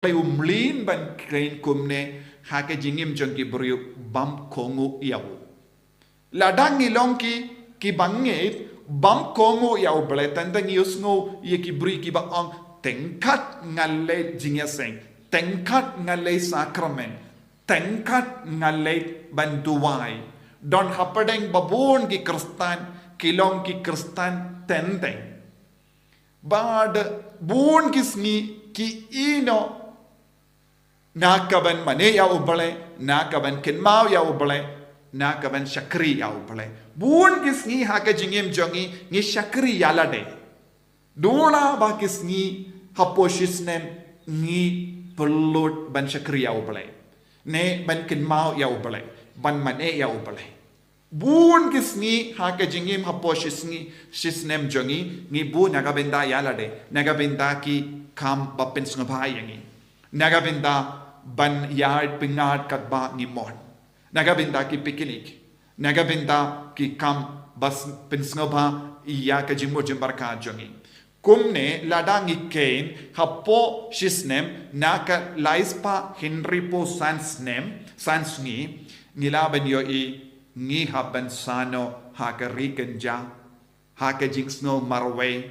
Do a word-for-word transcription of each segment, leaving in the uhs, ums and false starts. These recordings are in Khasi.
Blei u mlien ban kren kumne ha ka jingim jong ki briew, bam kohnguh ïa u. Lada ngi long ki, ki bangeit, bam kohnguh ïa u Blei, tang tang ngi ïohsngew ïa ki briew kiba ong, teng kat nga leit jingïaseng, teng kat nga leit sakramen, teng kat nga leit ban duwai. Don hapdeng ba bun ki Khristan, ki long ki Khristan teng teng. Bad bun ki sngi ki ïeh noh na ka ban mane ïa u Blei, na ka ban kynmaw ïa u Blei, na ka ban shakri ïa u Blei. Bun ki sngi ha ka jingim jong ngi, ngi shakri ïa lade. Duna ba ki sngi hapoh shi snem ngi pynlut ban shakri ïa u Blei, ne ban kynmaw ïa u Blei, ban mane ïa u Blei. Bun ki sngi ha ka jingim hapoh shi sngi, shi snem jong ngi, ngi bun na ka bynta ïa lade, na ka bynta ki kam ba pynsngewbha ïa ngi, na ka bynta ban ïaid pyngngad katba ngi mon, na ka bynta ki picnic, na ka bynta ki kam ba pynsngewbha ïa ka jingmut jingpyrkhat jong ngi. Kumne lada ngi khein hapoh shi snem, na ka laispah hynriewphew san snem, san sngi, ngi lah ban ïohi ngi hap ban sah noh ha ka ri kynja, ha ka jingsngew marwei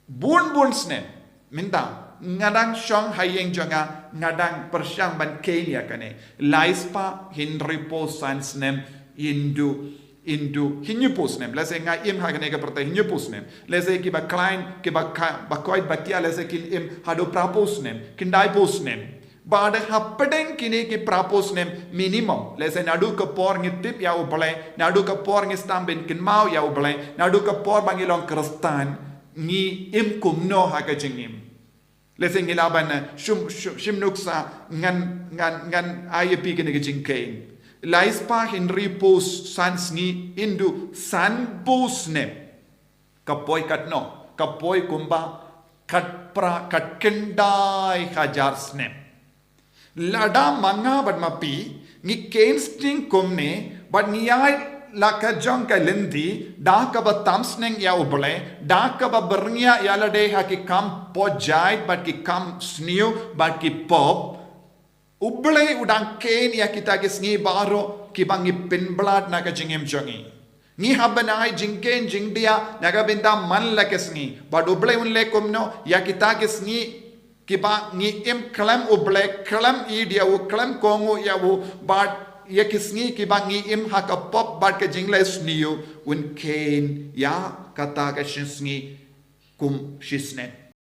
bun bun snem. Mynta nga dang shong ha ïing jong nga, nga dang pyrshang ban khein ïa kane. Laispah hynriewphew san snem, yndu, yndu hynñiewphew snem. Lehse nga im ha kane ka pyrthei hynñiewphew snem. Lehse kiba khlaiñ, kiba ka, ba koit ba khia, lehse kin im haduh phraphew snem, khyndaiphew snem. Bad hapdeng kine ki phraphew snem minimum, lehse naduh ka por ngi tip ïa u Blei, naduh ka por ngi sdang ban kynmaw ïa u Blei, naduh ka por ba ngi long Khristan, ngi im kumno ha ka jingim. Lehse ngi lah ban, eh, shim, shim, shim nuksa, ngan, ngan, ngan ai ïa phi kane ka jingkhein. Laispah hynriewphew san sngi, yndu sanphew snem. Ka poi katno, ka poi kumba khatphra, khatkhyndai hajar snem. Lada ma nga bad ma phi ngi khein sting kumne, bad ngi ïaid la ka jong ka lynti da kaba tam sneng ïa u Blei, da kaba byrngia ïa lade ha ki kam pop jait bad ki kam sniew bad ki pop. U Blei u dang khein ïa kita ki sngi baroh kiba ngi pynblad na ka jingim jong ngi. Ngi hap ban ai jingkhein jingdiah na ka bynta man la ki sngi. Bad u Blei un leh kumno ïa kita ki sngi kiba ngi im khlem u Blei, khlem ïeit ïa u, khlem kohnguh ïa u, bad ïa ki sngi kiba ngi im ha ka pop bad ka jingleh sniew, un khein ïa kata ka shi sngi kum shi snem.